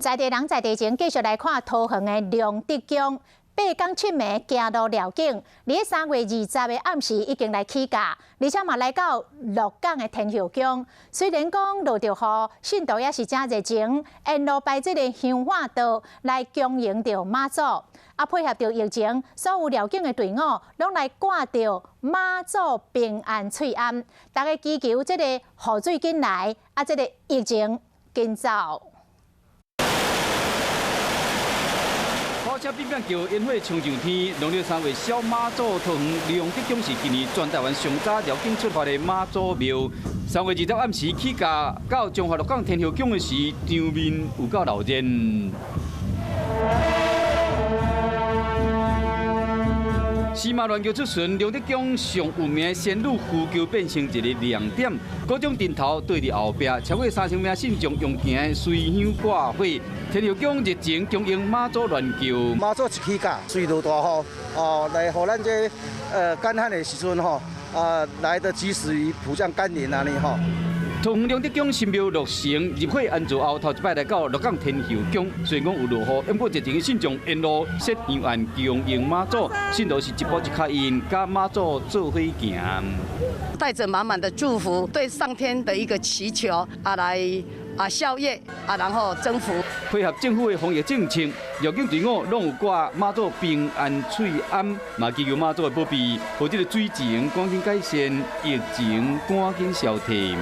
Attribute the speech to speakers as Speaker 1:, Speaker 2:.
Speaker 1: 在地人在地情，繼續來看桃園的龍德宮。八工七暝行路繞境，佇咧3月20的暗時已經來起駕，而且嘛來到鹿港的天后宮。雖然講落著雨，信徒也是誠熱情，沿路擺這个香火桌來恭迎著媽祖。啊，配合著疫情，所有繞境的隊伍攏來掛著媽祖平安喙罨，大家祈求這个雨水緊來，啊，這个疫情緊走。
Speaker 2: 火車變變叫，煙火衝上天。農曆3月小媽祖桃園龍德宮是今年全台灣上早繞境出發的媽祖廟。3月20暗時起駕到彰化鹿港天后宮的時，場面有夠鬧熱。司馬鸞橋出巡，龍德宮上有名的仙女浮橋變成一个亮點，各種燈頭對佇後壁，超過3000名信眾用行的隨香掛火。天后宮熱情恭迎媽祖鸞轎。
Speaker 3: 媽祖一起駕，隨落大雨，哦，來予咱這乾旱的時陣吼，啊來得及時雨普降甘霖按呢吼。
Speaker 2: 桃園龍德宮神廟落成入伙安座後，頭一擺來到鹿港天后宮，雖然講有落雨，毋過熱情的信眾沿路設香案恭迎媽祖，信徒是一步一跤印，佮媽祖做伙行，
Speaker 4: 帶著滿滿的祝福，對上天的一個祈求啊，來啊消業啊，然後增福。
Speaker 2: 配合政府的防疫政策，繞境隊伍攏有掛媽祖平安喙罨，嘛祈求媽祖的保庇，予這个水情趕緊改善，疫情趕緊消退。